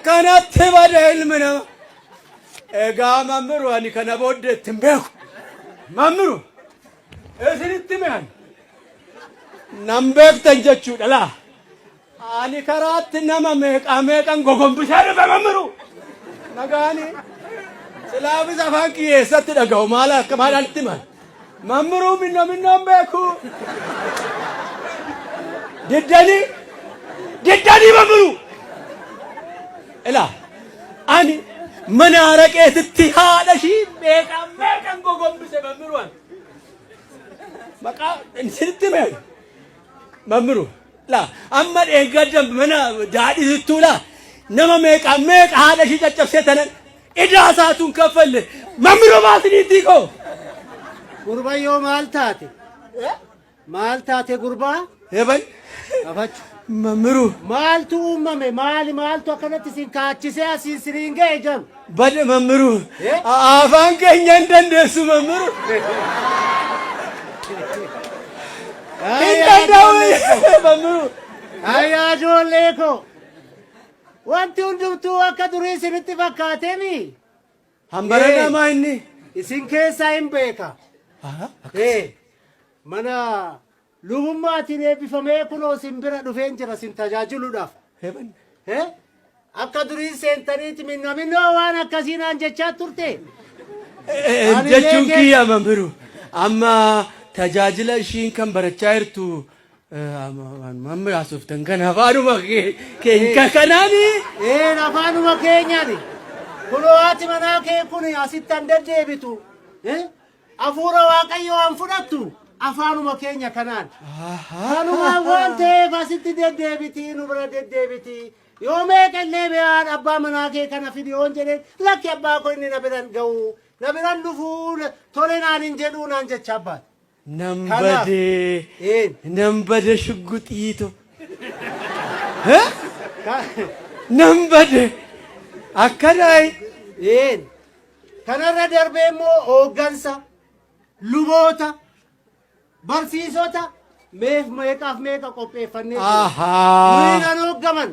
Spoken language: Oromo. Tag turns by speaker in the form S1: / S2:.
S1: Akkanatti bada ilmi nama. Egaa mammiru ani kana booddee itti hin beeku. Mammiru isinitti mi'an. Nan beektan jechuudha laa. Ani karaatti nama meeqaa meeqan gogombisee dhufe mammiru. Nagaani silaafis afaan kiyyeessatti dhaga'u maal akka maal itti himan. Mammiruu minno minnoon beeku. Diddanii diddanii mammiruu. Ilaa ani mana haraqeetitti haadha ishii meeqaa meeqan gogombise mammiruu ani. Maqaa isinitti hime mammiruu. Laa amma dheengadda mana daadhiittuu laa nama meeqa meeqa haadha ishii caccabsee tanan idaa isaatu hin kaffalle mammiroo baasiniitii koo.
S2: Gurbayyoo maal taate? Maal taate gurbaa?
S1: Eban
S2: Afachu.
S1: mammiruu
S2: Maaltu uumame? Maali maaltu akkanatti isin kaachisee asiin siriin ga'e jam?
S1: Bade mammiru.
S2: Eh?
S1: Afaan keenya hin dandeessu mammiru. Hin danda'u mammiru.
S2: Ayyaa ijoollee koo. Wanti hundumtuu akka durii isinitti fakkaateemi.
S1: Hambara
S2: Eh.
S1: namaa inni.
S2: Isin keessaa hin beeka. Eh, Mana lubummaatiin eebbifamee kunoo isin bira dhufeen jira isin tajaajiluudhaaf.
S1: Heban.
S2: Eh? Akka durii seentaniiti minna minnoo waan akkasii naan jechaa turte. Ani
S1: Jechuun
S2: illee
S1: kiyya mammiru. Amma tajaajila ishiin kan barachaa jirtu mammi haasoftan kana afaanuma keenya kanaani.
S2: Een afaanuma keenyaani. Kunoo haati manaa kee kun asitti an deddeebitu. Eh? Hafuura Waaqayyoo an fudhattu afaanuma keenya kanaan. Kanumaan waan ta'eef asitti deddeebitii nu bira deddeebitii. Yoo meeqa illee mi'aan abbaa manaa kee kana fidi yoon jedheen lakki abbaa koo inni na biran ga'u na biran dhufuu tole naan hin jedhuu naan jecha abbaan.
S1: Nan
S2: Kanaaf.
S1: badee.
S2: Een.
S1: Nan bade shugguxiito. Nan bade. Akkanaayi.
S2: Een. Kanarra darbee immoo hooggansa, luboota, barsiisota meef meeqaaf meeqa qopheeffannee jirra.
S1: Ahaa.
S2: Nuyi nan hooggaman.